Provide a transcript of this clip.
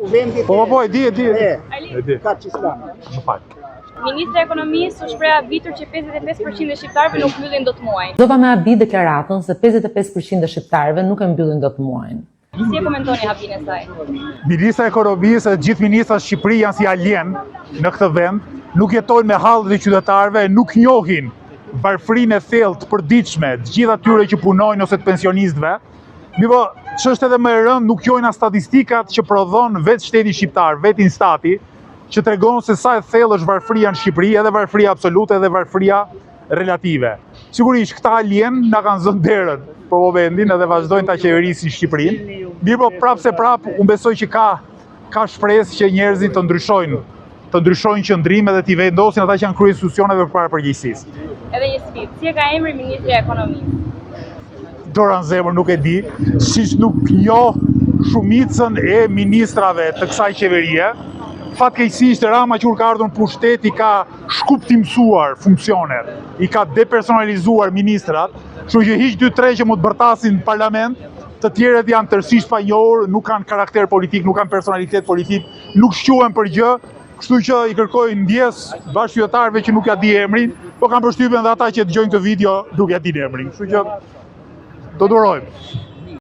Kuvendit Po, po, po, e di, e di, e di. E, E di. Kaq Islami. Më fal. Ministra e Ekonomisë u shpreh habitur që 55% e shqiptarëve nuk mbyllin dot muajin. Dëgjova me habi deklaratën se 55% e shqiptarëve nuk e mbyllin dot muajin. Si e komentoni habinë e saj? Ministra e Ekonomisë dhe gjithë ministrat në Shqipëri janë si alien në këtë vend, nuk jetojnë me hallet e qytetarëve, nuk njohin varfërinë e thellë të përditshme, të gjithë atyre që punojnë ose të pensionistëve. Mirëpo, ç'është edhe më e rëndë, nuk njohin as statistikat që prodhon vetë shteti shqiptar, vetë Instati, që tregon se sa e thellë është varfëria në Shqipëri, edhe varfëria absolute edhe varfëria relative. Sigurisht këta alien na kanë zënë derën për momentin edhe vazhdojnë ta qeverisin Shqipërinë. Mirëpo prapë se prapë, unë besoj që ka ka shpresë që njerëzit të ndryshojnë, të ndryshojnë qëndrim edhe t'i vendosin ata që janë krye institucioneve përpara përgjegjësisë. Edhe një sfidë. Si e ka emrin Ministrja e Ekonomisë? Dora në zemër nuk e di, siç nuk njoh shumicën e ministrave të kësaj qeverie. Fatkeqësisht Rama që kur ka ardhur në pushtet i ka shkuptimësuar funksionet, i ka depersonalizuar ministrat, kështu që hiq 2-3 që mund të bërtasin në parlament, të tjerët janë tërësisht panjohur, nuk kanë karakter politik, nuk kanë personalitet politik, nuk shquhen për gjë, kështu që i kërkoj ndjesë bashkëqytetarëve që nuk ja di emrin, po kam përshtypjen dhe ata që dëgjojnë këtë video nuk ja dinë emrin. Kështu që do durojmë.